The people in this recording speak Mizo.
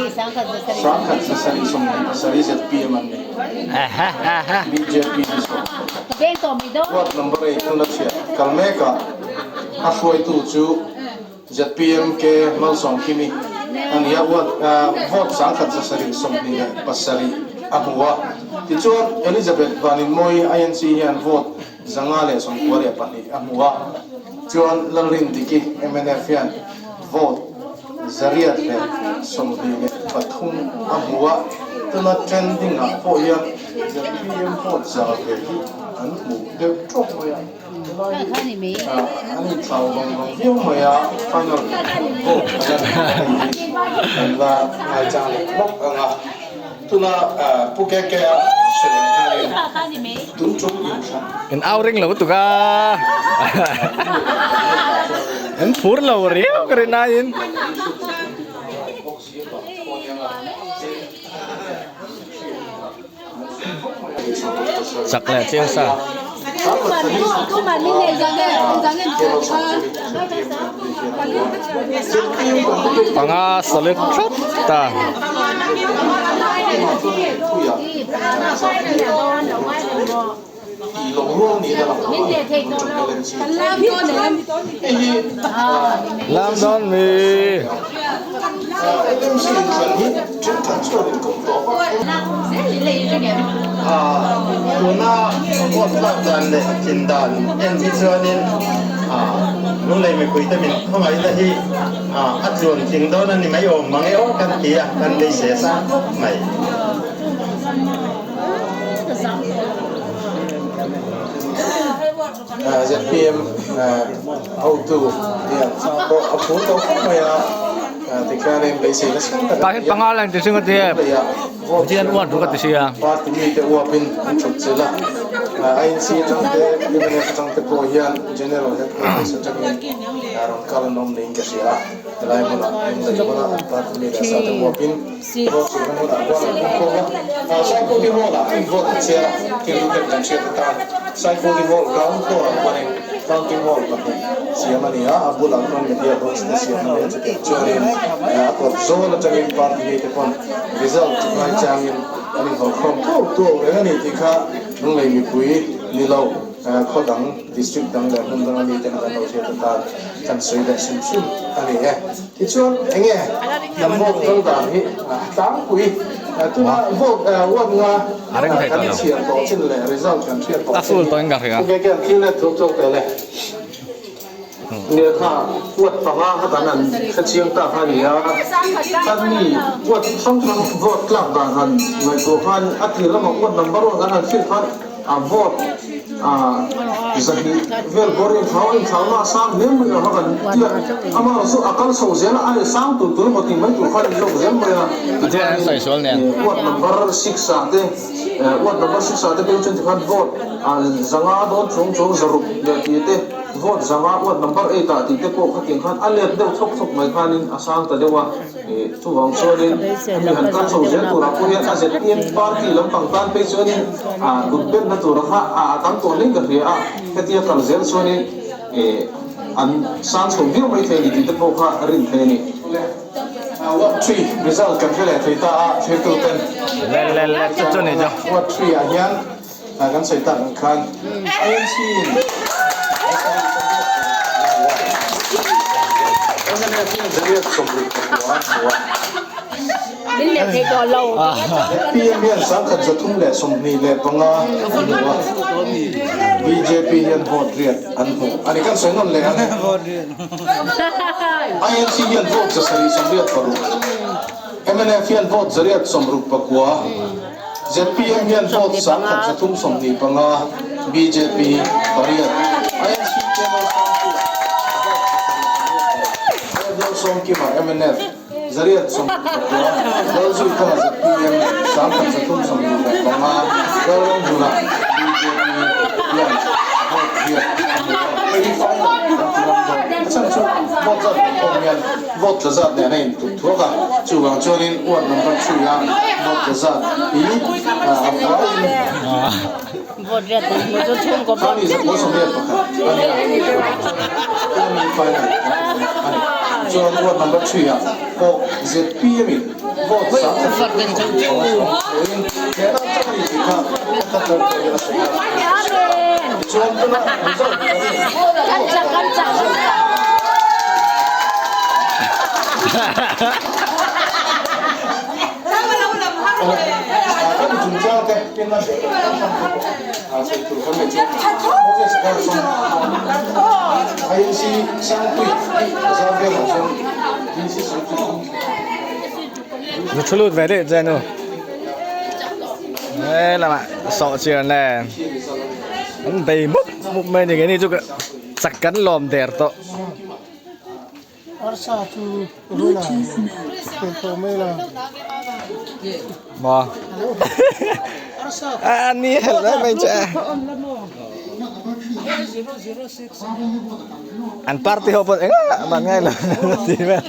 Sangkhat zasarih 27 ZPM an ni. BJP hi 11. Ward number 8 tuna chhiat kal mekah a hruaitu chu ZPM K Malsawmkimi a ni a, ward vote 127 a hmu a. Tichuan Elizabeth Vaninmawii INC hian vote 592 a hmu a, chuan Lalrindiki mnf hian vote 123 a hmu a, tuna trending ah pawh hian zpm vote za ve hi an hmu deuh tawk mai a, helai hi an inthlau vang vang viau mai a, final vote a la ni hei hi kan la ngaichang leh lawk ang a. Tuna Pu Kekea sawi ang khanin tun tum inthlan. In au ring lo tuk a, an phur lo riau ka rin aiin. Chak leh chiang sa. Panga solid thlat ta. Lam dawn mi. Tuna vote lak dan leh tlin dan en hi chuanin Lunglei mipuite min khawngaihna hi a tluan tling dawn a ni mai awm mang e aw kan ti a, kan beisei sang khawp mai. Zpm hotu hian pawh a phur tawh khawp mai a, tikhianin beisei nasa tak a Tah hian panga lang ti singa ti e, Pathian uat ruk a ti sia. Party mite uapin an thut chilh a, INC atang te, mnf atang te pawh hian General Headquarters atangin rawn kal an awm niin ka hria a, helai hmunah Lunglei hmuna an party mi leh sa te uapin vote chhunna hmunah khuan an pumkhawm a, Saikudi Hall-ah an vote a chhiar a, thil ten kan hriat atan Saikudi Hall ground floor-ah khuanin counting hall 2 siam a ni a, a bulah khuan media box te siam a ni a, chutiang chuanin a kawt zawl atangin party mite pawn result ngai changin an inhawlkhawm tuau tuau reng a ni tih kha Lunglei mipui ni lo khaw dang district dang leh hmun danga miten kan lo hriat atan kan sawi leh hrim hrim a ni e. Tichuan enge kan vote kal dan hi tlangpui tuna vote uap nga kan chhiar tawh chin leh result kan hriat tawh chin hi okay kan thil let thuk thuk teh le. Lehkha uat panga kha kan han hre chiang ta kha a ni a, kan mi uat hrang hrang vote tlak dan han ngaihtuah khan a tir lamah uat number one kan han hrilh khan a vote 200 vel bawr inthlau a inthlau na a sang hle mai a kha kan tia amaherawh chu a kal chho zel a a sang tur tur emaw tih mai tur kha a ni zawk zel mai a tichuanin uat number six ah te uat number six ah te phei chuan tikhan vote 500 dawn chung chung 600 leh tih te Vote 500 uat number 8 ah tih te pawh khatiang khan a let deuh thawk thawk mai khanin a sang ta deuh a, chuvang chuanin mi han kal chho zel turah pawh hian a zpm party lampang tan phei chuanin kut benna tura kha a tam tawh hlein ka hria a, hetia kal zel chuanin an sang chho viau mai thei a ni tih te pawh kha rin theih a ni. Ward 3 result kan hre leh thei ta a, thirtu ten Ward 3 ah hian Kan sawi tak ang khan INC in mnf in 169 an hmu a. Zpm hian 1325 an hmu a, bjp hian vote 8 an hmu a ni. Kan sawi nawn leh ang e. INC hian vote 786, mnf hian vote 869. Zpm hian vote 1325, bjp 8, INC General Sawmkima vote 708, Lalzawm Sawmkima mnf 869, Lalzuithanga zpm 1325, Lalramhmuna bjp hian vote 8 a hmu a, hei hi final kan ti ngam dawn. A chhan chu vote zat kan khawm hian Vote tla zat nen a intuk thuak a, chuvang chuanin ward number 3 a vote tla zat hi a vaiin Khami 98 a ni a, Khami final kan ti a ni. Chuan ward number 3 ah pawh zpm in vote 1,565 in hnehna an chang a ni tih kha ka tlawm tawh hian a sawi a. Tichuan tuna result kan Kan chungchang te pinna hreh tak hrang hrang te pawh sawi tur kan nei chu Moses Garson INC Sangpui hi Bazar vengah chuan DC Sangpui Zu thu lut ve daih che nu he lamah sawh chian le an bei mup mup mai a ni keini chu chak kan lawm der tawh. Maw a ni helh mai mai che an party ho pawh engah mah ngai lo ti vel.